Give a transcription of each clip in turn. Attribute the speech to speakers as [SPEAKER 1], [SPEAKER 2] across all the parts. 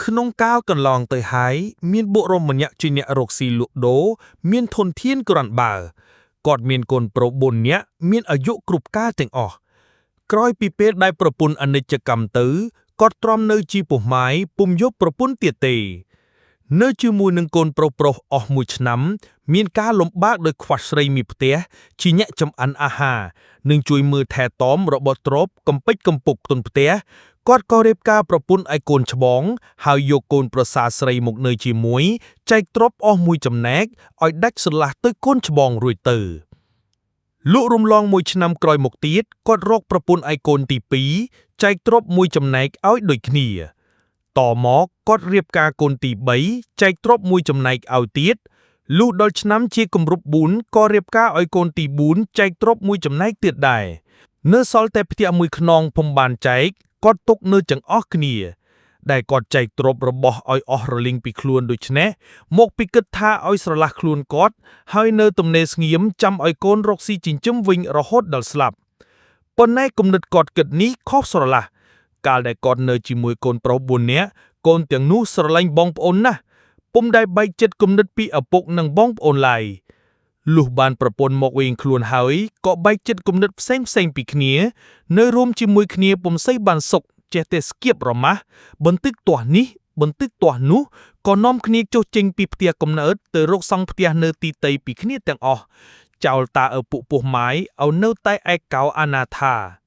[SPEAKER 1] ក្នុងកាលកន្លងទៅហើយមានបុរសម្នាក់ជាអ្នករកស៊ីលក់ដូរមានធនធានគ្រាន់បើគាត់មានកូនប្រុស4នាក់មានអាយុគ្រប់កាលទាំងអស់ក្រោយពីពេលដែលប្រពន្ធអនិច្ចកម្មទៅគាត់ទ្រាំនៅជាពោះម៉ាយពុំយកប្រពន្ធទៀតទេនៅជាមួយនឹងកូនប្រុសប្រុសអស់មួយឆ្នាំមានការលំបាកដោយខ្វះស្រីមីផ្ទះជាអ្នកចំអិនអាហារនិងជួយមើលថែទាំរបស់ទ្របកំពេចកំពុកទុនផ្ទះគាត់ក៏រៀបការប្រពន្ធឲ្យកូនច្បងហើយយកកូនប្រសាស្រីមកនៅជាមួយចែកទ្រព្យអស់មួយចំណែកឲ្យដាច់ស្រឡះទៅកូនច្បងរួចទៅលក់រំលងមួយឆ្នាំក្រោយមកទៀតគាត់រកប្រពន្ធឲ្យកូនទី2ចែកទ្រព្យមួយចំណែកឲ្យដូចគ្នាតមកគាត់រៀបការកូនទី3ចែកទ្រព្យមួយចំណែកឲ្យទៀតលុះដល់ឆ្នាំជាគម្រប់4ក៏រៀបការឲ្យកូនទី4ចែកទ្រព្យមួយចំណែកទៀតដែរនៅសល់តែផ្ទះមួយខ្នងពុំបានចែកគាត់ទុកនៅទាំងអស់គ្នាដែលគាត់ចែកទ្រព្យរបស់ឲ្យអស់រលីងពីខ្លួនដូច្នេះមកពីគិតថាឲ្យស្រឡះខ្លួនគាត់ហើយនៅទំនេរស្ងៀមចាំឲ្យកូនរកស៊ីចិញ្ចឹមវិញរហូតដល់ស្លាប់ប៉ុន្តែគំនិតគាត់គិតនេះខុសស្រឡះកាលដែលគាត់នៅជាមួយកូនប្រុស4នាក់កូនទាំងនោះស្រឡាញ់បងប្អូនណាស់ពុំដែលបែកចិត្តគំនិតពីឪពុកនិងបងប្អូនឡើយលុះបានប្រពន្ធមកវិញខ្លួនហើយក៏បែកចិត្តគំនិតផ្សេងផ្សេងពីគ្នានៅរួមជាមួយគ្នាពុំសូវបានសុខចេះតែស្គៀបរមាស់បន្តិចទាស់នេះបន្តិចទាស់នោះក៏នាំគ្នាចុះចេញពីផ្ទះកំណើតទៅរកសង់ផ្ទះនៅទីទៃពីគ្នាទាំងអស់ចោលតាឪពុកពោះម៉ាយឲ្យនៅតែឯកោអនាថា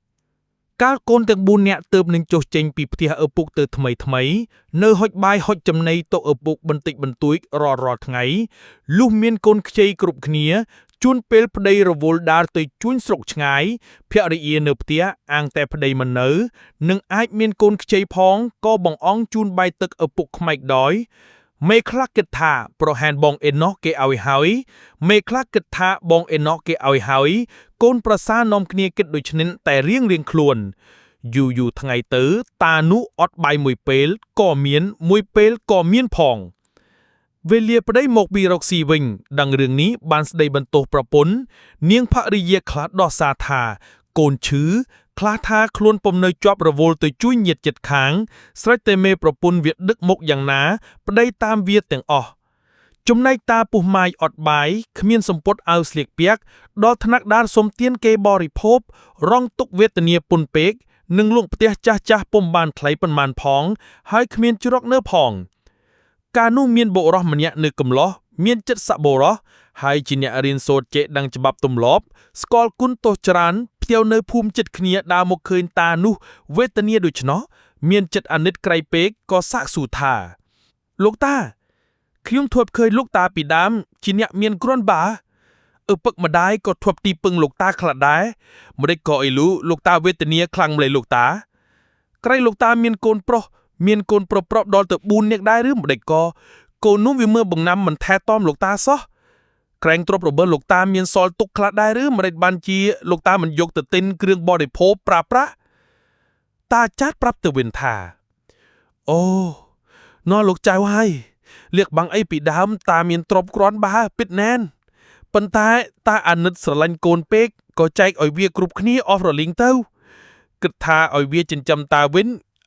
[SPEAKER 1] កាលកូនទាំង4នាក់ទើបនឹងចុះចេញពីផ្ទះឪពុកទៅថ្មីថ្មីនៅហុចបាយហុចចំណីទៅឪពុកបន្តិចបន្តួចរាល់រាល់ថ្ងៃលុះមានកូនខ្ចីគ្រប់គ្នាជួនពេលប្តីរវល់ដើរទៅជួញស្រុកឆ្ងាយភរិយានៅផ្ទះអាងតែប្តីមិននៅនឹងអាចមានកូនខ្ចីផងក៏បងអងជូនបាយទឹកឪពុកខ្មែកដោយមេខ្លះគិតថាប្រហែលបងអេណោះគេឲ្យហើយមេខ្លះគិតថាបងអេណោះគេឲ្យហើយកូនប្រសានាំគ្នាគិតដូចនេះតែរៀងរៀងខ្លួនយូរយូរថ្ងៃទៅតានោះអត់បាយមួយពេលក៏មានមួយពេលក៏មានផងវេលាប្តីមកពីរកស៊ីវិញដឹងរឿងនេះបានស្ដីបន្ទោសប្រពន្ធនាងភរិយាខ្លះដោះសារថាកូនឈឺខ្លះថាខ្លួនពុំនៅជាប់រវល់ទៅជួយញាតិចិត្តខាងស្រេចតែមេប្រពន្ធវាដឹកមកយ៉ាងណាប្តីតាមវាទាំងអស់ចំណែកតាពុះម៉ាយអត់បាយគ្មានសម្ពុតអាវស្លៀកពាក់ដល់ថ្នាក់ដារសុំទានគេបរិភោគរងទុកវេទនាពុនពេកនិងលងផ្ទះចាស់ចាស់ពុំបានថ្លៃប៉ុន្មានផងហើយគ្មានជ្រកនៅផងកាលនោះមានបុរសម្នាក់នៅកំឡោះមានចិត្តសប្បុរសហើយជាអ្នករៀនសូត្រចេះដឹងច្បាប់ទម្លាប់ស្គាល់គុណទោសច្រើនផ្ទាវនៅភូមិចិត្តគ្នាដើរមកឃើញតានោះវេទនាដូច្នោះមានចិត្តអាណិតក្រៃពេកក៏សាកសួរថាលោកតាខ្ញុំធ្លាប់ឃើញលោកតាពីដើមជាអ្នកមានគ្រាន់បើឪពុកម្ដាយក៏ធ្លាប់ទីពឹងលោកតាខ្លះដែរម្ដេចក៏អីលូលោកតាវេទនាខ្លាំងម្ល៉េះលោកតាក្រៃលោកតាមានកូនប្រុសមានកូនប្រុសប្រុសដល់ទៅ4នាក់ដែរឬម្ដេចក៏កូននោះវាមើលបង្ណាំមិនថែទាំលោកតាសោះក្រែងទ្រព្យរបស់លោកតាមានសល់ទុកខ្លះដែរឬម្ដេចបានជាលោកតាមិនយកទៅទិញគ្រឿងបរិភោគប្រើប្រាស់តាចាត់ប្រាប់ទៅវិញថាអូណោះលោកចៅហើយលៀកបាំងអីពីដើមតាមានទ្រព្យគ្រាន់បើពិតណែនប៉ុន្តែតាអាណិតស្រឡាញ់កូនពេកក៏ចែកឲ្យវាគ្រប់គ្នាអស់រលីងទៅគិតថាឲ្យវាចិញ្ចឹមតាវិញ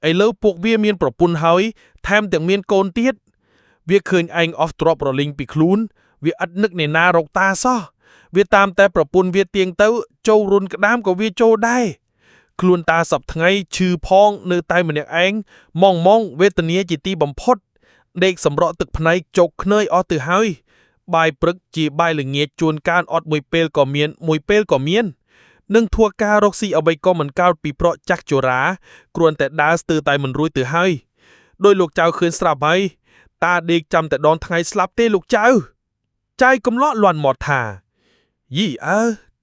[SPEAKER 1] ឥឡូវពួកវាមានប្រពន្ធហើយថែមទាំងមានកូនទៀតវាឃើញឯងអស់ទ្រព្យរលីងពីខ្លួនវាឥតនឹកអ្នកណារកតាសោះវាតាមតែប្រពន្ធវាទៀងទៅចូលរុនក្តាមក៏វាចូលដែរខ្លួនតាសប្ថ្ងៃឈឺផងនៅតែម្នាក់ឯងម៉ងម៉ងវេទនាជាទីបំផុតដេកសម្រក់ទឹកភ្នែកជោកខ្នើយអស់ទៅហើយបាយព្រឹកជាបាយល្ងាចជួនកាលអត់មួយពេលក៏មានមួយពេលក៏មាននឹងធ្វើការរកស៊ីអ្វីក៏មិនកើតពីប្រក់ចាស់ជរាគ្រាន់តែដើរស្ទើរតែមិនរួចទៅហើយដោយលោកចៅឃើញស្រាប់ហើយតាដេកចាំតែដនថ្ងៃស្លាប់ទេលោកចៅចៅកំឡក់លន់មាត់ថាយីអើ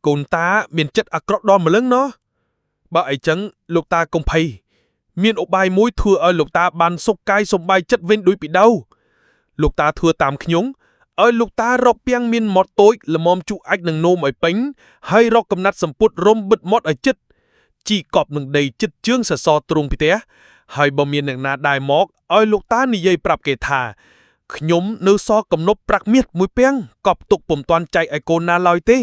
[SPEAKER 1] កូនតាមានចិត្តអាក្រក់ដល់ម្លឹងណោះបើអីចឹងលោកតាកុំភ័យមានឧបាយមួយធ្វើឲ្យលោកតាបានសុខកាយសំបាយចិត្តវិញដូចពីដើមលោកតាធ្វើតាមខ្ញុំឲ្យលោកតារកពាំងមានមាត់តូចល្មមជក់អាចនឹងនោមឲ្យពេញហើយរកកំណាត់សម្ពុតរុំបិទមាត់ឲ្យចិត្តជីកប់នឹងដីចិត្តជើងសសរទ្រូងផ្ទះហើយបើមានអ្នកណាដែរមកឲ្យលោកតានិយាយប្រាប់គេថាខ្ញុំនៅសល់កំណប់ប្រាក់មាសមួយពាំងកប់ទុកពុំទាន់ចែកឲ្យកូនណាឡើយទេ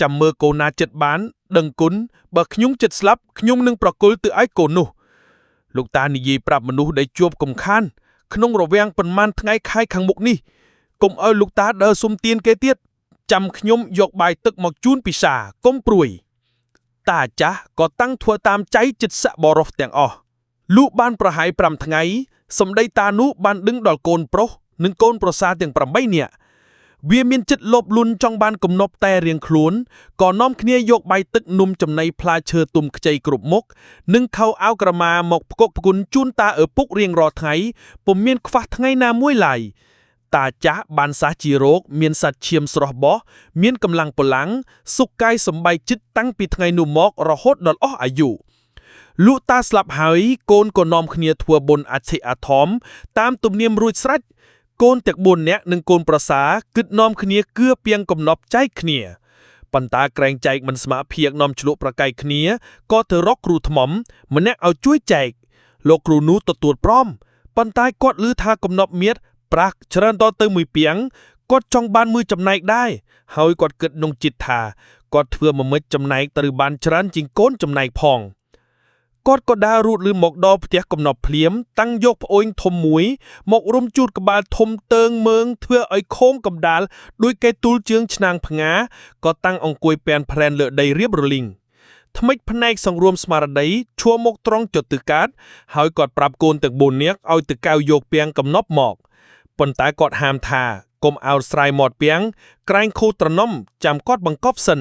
[SPEAKER 1] ចាំមើលកូនណាចិត្តបានដឹងគុណបើខ្ញុំចិត្តស្លាប់ខ្ញុំនឹងប្រគល់ទៅឲ្យកូននោះលោកតានិយាយប្រាប់មនុស្សដែលជួបកំខាន ក្នុងរវាងប៉ុន្មានថ្ងៃខែខាងមុខនេះកុំឲ្យលោកតាដើរសុំទានគេទៀតចាំខ្ញុំយកបាយទឹកមកជូនពិសាកុំព្រួយ តាចាស់ក៏តាំងធ្វើតាមចៃចិត្តសប្បុរសទាំងអស់លុះបានប្រហែល5ថ្ងៃសម្ដីតានោះបានដឹងដល់កូនប្រុសនិងកូនប្រសាទាំង8នាក់វាមានចិត្តលោភលន់ចង់បានគំនប់តែរៀងខ្លួនក៏នាំគ្នាយកបាយទឹកនំចំណីផ្លែឈើទុំខ្ចីគ្រប់មុខនិងខោអាវក្រមាមកផ្គប់ផ្គុនជូនតាឪពុករៀងរាល់ថ្ងៃពុំមានខ្វះថ្ងៃណាមួយឡើយតាចាស់បានសះជារោគមានសាច់ឈាមស្រស់បោះមានកម្លាំងពលំសុខកាយសំបាយចិត្តតាំងពីថ្ងៃនោះមករហូតដល់អស់អាយុលុះតាស្លាប់ហើយកូនក៏នាំគ្នាធ្វើបុណ្យអធិអធមតាមទំនៀមរួចស្រេចកូនទាំង4នាក់និងកូនប្រសាគិតនាំគ្នាគឿពីងកំណប់ចែកគ្នាប៉ុន្តែក្រែងចែកមិនស្មាភៀកនាំឆ្លក់ប្រកែកគ្នាក៏ទៅរកគ្រូថ្មម្នាក់ឲ្យជួយចែកលោកគ្រូនោះទទួលព្រមប៉ុន្តែគាត់ឮថាកំណប់មៀតប្រាក់ច្រើនតទៅមួយពីងគាត់ចង់បានមួយចំណែកដែរហើយគាត់គិតក្នុងចិត្តថាគាត់ធ្វើមួយមិចចំណែកត្រូវបានច្រើនជាងកូនចំណែកផងគាត់ក៏ដើររូតលឺមកដល់ផ្ទះកំណប់ភ្លាមតាំងយកប្អូនធំមួយមករុំជូតក្បាលធំតើងមើងធ្វើឲ្យខោងកំដាលដោយគេទូលជើងឆ្នាំងផ្ងាក៏តាំងអង្គុយពែនប្រែនលើដីរៀបរលីងថ្មិចផ្នែកសង្រួមស្មារតីឈួរមកត្រង់ចតុកាតហើយគាត់ប្រាប់កូនទាំង4នាក់ឲ្យទៅកៅយកពាងកំណប់មកប៉ុន្តែគាត់ហាមថាកុំអោស្រ័យមាត់ពាងក្រែងខូត្រនំចាំគាត់បង្កប់សិន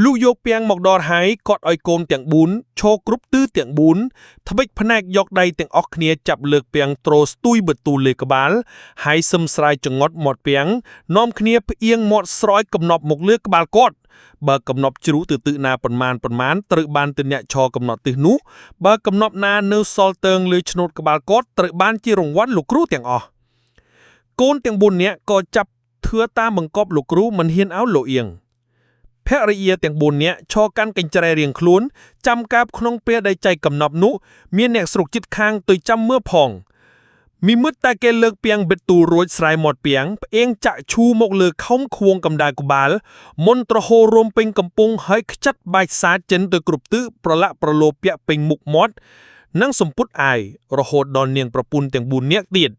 [SPEAKER 1] លុះយកពាងមកដល់ហើយគាត់ឲ្យកូនទាំង4ឈរគ្រប់ទិសទាំង4ថ្មិចផ្នែកយកដៃទាំងអស់គ្នាចាប់លើកពាងទ្រស្ទួយបទូលលើក្បាលហើយសឹមស្រាយចងត់មាត់ពាងនាំគ្នាផ្អៀងមាត់ស្រោចកំណប់មកលើក្បាលគាត់បើកំណប់ជ្រុះទៅទិសណាប៉ុន្មានប៉ុន្មានត្រូវបានទៅអ្នកឈរកំណត់ទិសនោះបើកំណប់ណានៅសល់តើងលើឆ្នូតក្បាលគាត់ត្រូវបានជារង្វាន់លោកគ្រូទាំងអស់កូនទាំង4នាក់ក៏ចាប់ធ្វើតាមបង្កប់លោកគ្រូមិនហ៊ានឲ្យលោកអៀងភរិយាទាំង4នាក់ឈរកាន់កញ្ច្រែរៀងខ្លួនចាំកាបក្នុងពេលដែលចែកកំណប់នោះមានអ្នកស្រុកជិតខាងទៅចាំមើលផងមីមឹតតែគេលើកពាងបិទទូលរួចស្រែមាត់ពាងផ្អៀងចាក់ឈូមកលើខំខួងកំដៅក្បាលមុនត្រហោរោមពេញកំពុងហើយខ្ចាត់បែកសាចិនទៅគ្រប់ទិសប្រឡាក់ប្រលោពាក់ពេញមុខមាត់និងសម្ពុតអាយរហូតដល់នាងប្រពន្ធទាំង4នាក់ទៀត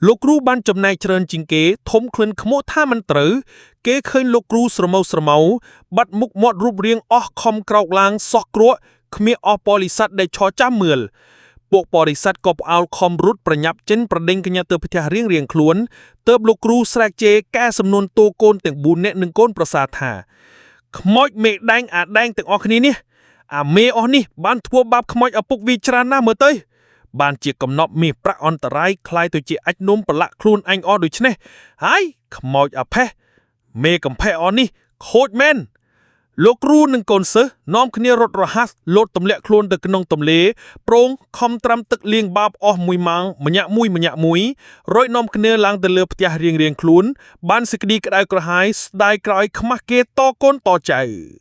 [SPEAKER 1] លោកគ្រូបានចំណែកច្រើនជាងគេធំក្លិនខ្មោះថាមិនត្រូវគេឃើញលោកគ្រូស្រមោស្រមៅបាត់មុខមាត់រូបរាងអស់ខំក្រោកឡើងសោះគ្រក់គ្មានអស់បរិស័ទដែលឈរចាំមើលពួកបរិស័ទក៏ផ្អើលខំរត់ប្រញាប់ចិនប្រដេញកញ្ញាទៅផ្ទះរៀងរៀងខ្លួនទើបលោកគ្រូស្រែកជេរកែសំនួនតួកូនទាំង4នាក់និងកូនប្រសាថាខ្មោចមេដែងអាដែងទាំងអស់គ្នានេះអាមេអស់នេះបានធ្វើបាបខ្មោចឪពុកវាច្រើនណាស់មើលទៅបានជាកំណប់មាសប្រាក់អន្តរាយคล้ายទៅជាអាចនំប្រឡាក់ខ្លួនអញអស់ដូច្នេះហើយខ្មោចអាផេះមេកំផេះអស់នេះខូចមែនលោកគ្រូនិងកូនសិស្សនាំគ្នារត់រហ័សលោតទម្លាក់ខ្លួនទៅក្នុងទន្លេប្រងខំត្រាំទឹកលាងបាបអស់មួយម៉ោងម្នាក់មួយម្នាក់មួយរយនាំគ្នាឡើងទៅលើផ្ទះរៀងរៀងខ្លួនបានសេចក្តីក្តៅក្រហាយស្ដាយក្រោយខ្មាស់គេតកូនតចៅ។